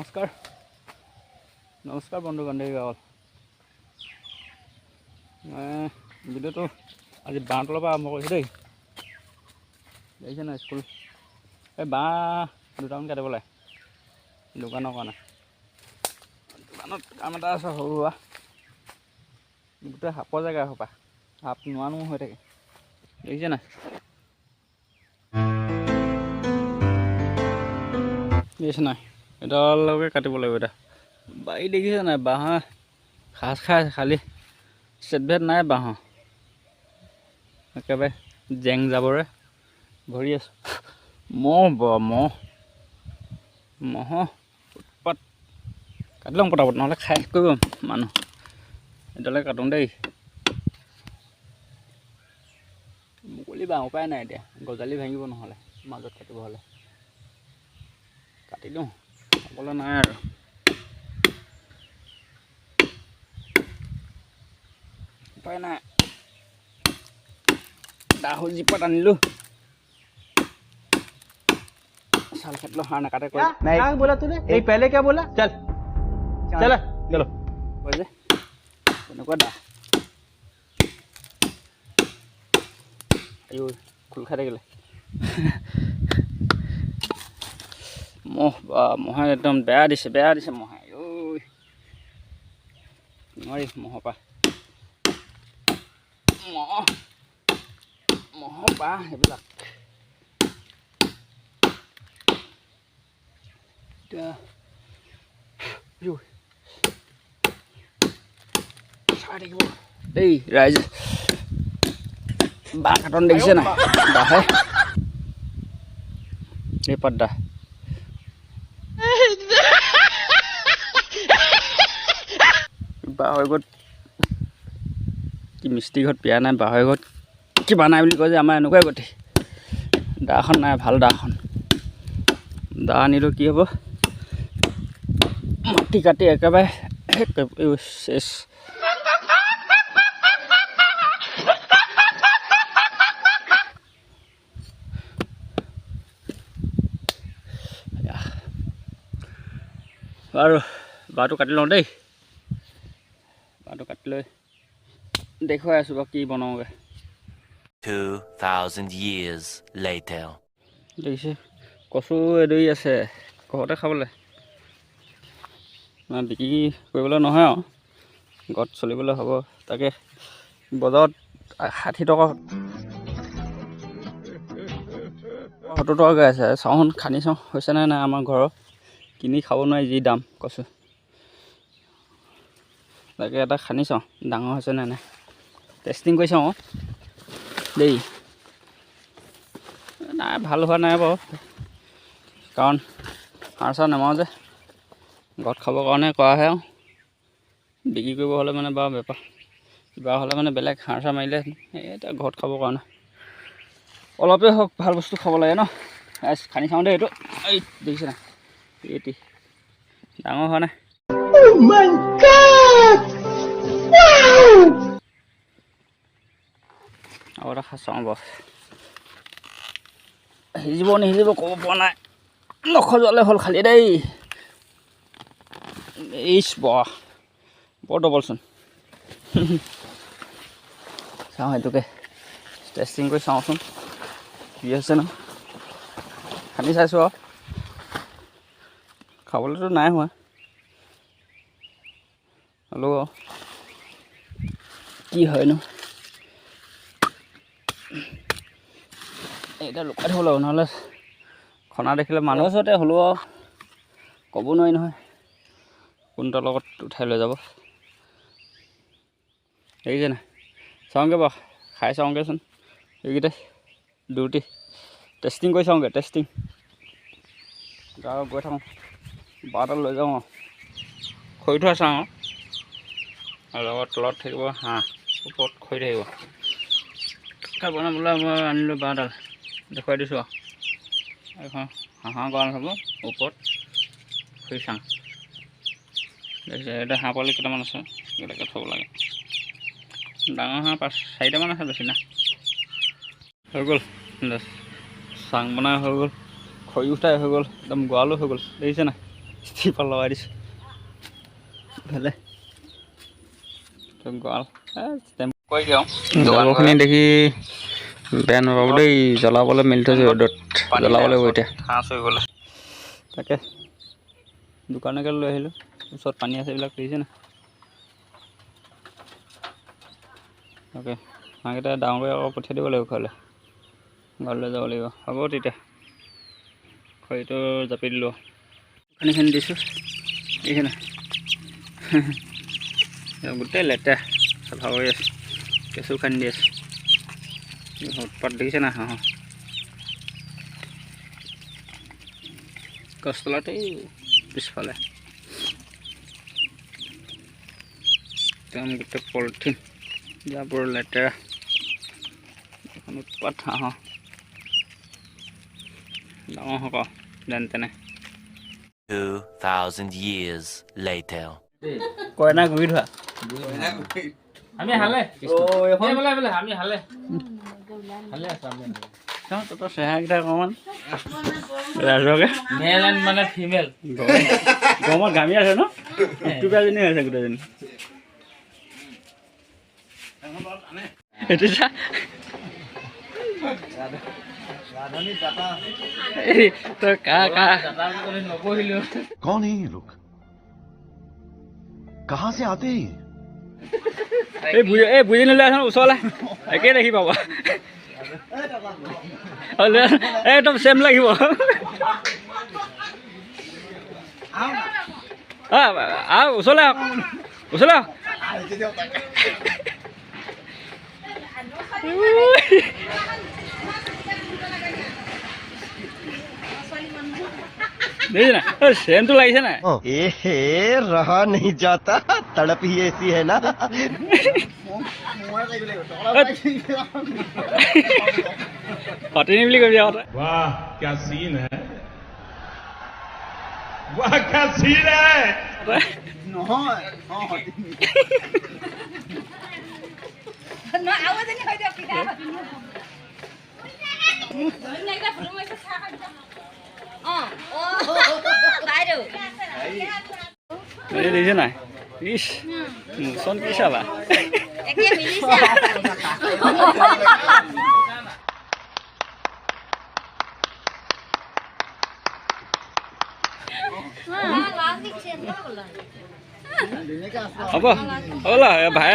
নমস্কাৰ নমস্কাৰ বন্ধু বান্ধৱীসকল, মই ভিডিঅ'টো আজি বাঁহতলৰ পৰা আৰম্ভ কৰিছোঁ দেই। দেখিছে নাই স্কুল, এই বাঁহ দুটামান কাটিব লাগে দোকানৰ কাৰণে। দোকানত কাম এটা আছে সৰু সুৰা, গোটেই সাপৰ জেগা সোপা, সাপ নোৱা নোৱা হৈ থাকে। দেখিছে নাই, দেখিছে নাই, এডালকে কাটিব লাগিব। এতিয়া বাৰী দেখিছে নাই, বাঁহৰ ঘাঁহ খাই আছে, খালি চেটভেট নাই বাঁহৰ, একেবাৰে জেং জাবৰে ভৰি আছে। মহ ব মহ মহ উৎপাত। কাটি লওঁ পটাপট, নহ'লে খাই শেষ কৰিব মানুহ। এডালে কাটোঁ দেই, মুকলি বাঁহ, উপায় নাই এতিয়া, গজালি ভাঙিব নহ'লে মাজত কাটিব হ'লে। কাটি দিওঁ, খাবলৈ নাই আৰু। উপায় নাই, দাহু জীপত আনিলোঁ। চাল কাটিলেও হাড় নাকাটে কয়। क्या बोला तूने? नहीं, पहले क्या बोला? चल चल चलो। কয় যে তেনেকুৱা দা। আইঐ, খোল খাই থাকিলে। মহ বা মহে একদম বেয়া দিছে, বেয়া দিছে মহে। ঐ নোৱাৰি মহৰ পৰা, মহ মহৰ পৰা সেইবিলাক। এতিয়া চাই থাকিব দেই ৰাইজ। বাঁহ কাটন দেখিছে নাই, বাঁহে এই পাত দা। বাঁহৰ ঘৰত কি মিস্ত্ৰী ঘৰত বিয়া নাই, বাঁহৰ ঘৰত কিবা নাই বুলি কয় যে, আমাৰ এনেকুৱাই গতি। দাখন নাই, ভাল দাখন। দা আনিলেও কি হ'ব, মাটি কাটি একেবাৰে শেষ কৰিব। চেচ বাৰু, বাঁহটো কাটি লওঁ দেই। বাঁহটো কাটি লৈ দেখুৱাই আছোঁ বাৰু কি বনাওঁগৈ। 2000 years later. দেখিছে কচু এডৰি আছে ঘৰতে খাবলৈ, মানে বিক্ৰী কৰিবলৈ নহয় আৰু ঘৰত চলিবলৈ হ'ব। তাকে বজাৰত 60 টকা 70 টকাকৈ আছে। চাওঁচোন, খান্দি চাওঁ হৈছেনে নাই। আমাৰ ঘৰৰ কিনি খাব নোৱাৰি যি দাম কচু। তাকে এটা খান্দি চাওঁ ডাঙৰ হৈছেনে নাই, টেষ্টিং কৰি চাওঁ দেই। নাই, ভাল হোৱা নাই বাৰু, কাৰণ সাৰ চাৰ নামাৰোঁ যে, ঘৰত খাবৰ কাৰণে কৰাহে আৰু। বিক্ৰী কৰিব হ'লে মানে বাৰু বেপাৰ কিবা হ'লে মানে বেলেগ সাৰ চাৰ মাৰিলে, এতিয়া ঘৰত খাবৰ কাৰণে অলপেই হওক ভাল বস্তু খাব লাগে ন। খান্দি চাওঁ দেই এইটো। এই দেখিছে নাই, এইটি ডাঙৰ হোৱা নাই। আৰু এটা চাওঁ বাৰু, সিজিব নিসিজিব ক'ব পৰা নাই, নখজুৱালে হ'ল খালি দেই। ইচ বৰ বৰ ডবলচোন। চাওঁ সেইটোকে টেষ্টিং কৰি চাওঁচোন কি হৈছে ন। খান্দি চাইছোঁ আৰু, খাবলৈতো নাই হোৱা, হ'লেও আৰু কি হয়নো। এতিয়া লুকাই থ'ব লাগিব, নহ'লে খনা দেখিলে মানুহৰ ওচৰতে হ'লেও আৰু ক'ব নোৱাৰি নহয় কোনটোৰ লগত উঠাই লৈ যাব। দেখিছে নাই, চাওঁগৈ বাৰু, খাই চাওঁগৈচোন। এইকেইটাই দুটি টেষ্টিং কৰি চাওঁগৈ, টেষ্টিং। যাওঁ, গৈ থাকোঁ, বাঁহডাল লৈ যাওঁ আৰু খৰি থোৱা চাওঁ আৰু লগত তলত থাকিব হাঁহ, ওপৰত খৰি থাকিব। বনাবলৈ মই আনিলোঁ বাঁহডাল, দেখুৱাই দিছোঁ আৰু। এইখন হাঁহৰ গঁৰাল হ'ব, ওপৰত খৰি চাং। দেখিছে এতিয়া হাঁহ পোৱালি কেইটামান আছে, সেইকেইটাকে থ'ব লাগে। ডাঙৰ হাঁহ 5 4টামান আছে, বেছি নাই। হৈ গ'ল চাং বনাই হৈ গ'ল, খৰি উঠাই হৈ গ'ল, একদম গঁৰালো হৈ গ'ল। দেখিছে নাই, ত্ৰিপাল লগাই দিছোঁ ইফালে গঁৰাল জাবৰখিনি দেখি বেয়া নাপাব দেই, জ্বলাবলৈ মেলি থৈছোঁ ৰ'দত, জ্বলাব লাগিব এতিয়া হাঁহ চৰিবলৈ। তাকে দোকানকে লৈ আহিলোঁ, ওচৰত পানী আছে এইবিলাক দেখিছে নাই। তাকে হাঁহকেইটা ডাঙৰ কৰি আকৌ পঠিয়াই দিব লাগিব ঘৰলৈ, ঘৰলৈ যাব লাগিব। হ'ব তেতিয়া খৰিটো জাপি দিলোঁ, পানীখিনি দিছোঁ এইখিনি গোটেই লেতেৰা চাফা কৰি আছোঁ, কেঁচু খান্দি দি আছোঁ। উৎপাত দেখিছে নাই হাঁহৰ গছ তলতেই পিছফালে একদম গোটেই পলিথিন জাবৰ লেতেৰা, এখন উৎপাত হাঁহৰ। ডাঙৰ হওক আৰু যেন তেনে। 2000 years later. কইনা গুৰি ধোৱা আমি হালে আমি হালে হালে আছো আমি। তহঁতৰ চেহেৰাকেইটা অকণমান ৰাজহুৱাকে মেল এণ্ড মানে ফিমেল। গৰমত ঘামি আছে ন, টুকাজনী হৈছে গোটেইজনী। এইটো চা তই কা কা নপঢ়িলো। कौन है ये लोग, कहां से आते हैं? এই বুজি এই বুজি নলৈ আচোন ওচৰলৈ, একেই দেখি পাবা। একদম চেম লাগিব। আহ ওচৰলৈ আহক, ওচৰলৈ আহক। দেখিছে নাই চেমটো লাগিছে নাই? এ रहा नहीं जाता, तड़प ही ऐसी है ना। সতিনী বুলি কবি আকৌ। वाह क्या सीन है, वाह क्या सीन है। নহয় দেখিছে নাই? ইছ মোচন কি চাবা। হ'ব হ'ব ভাই।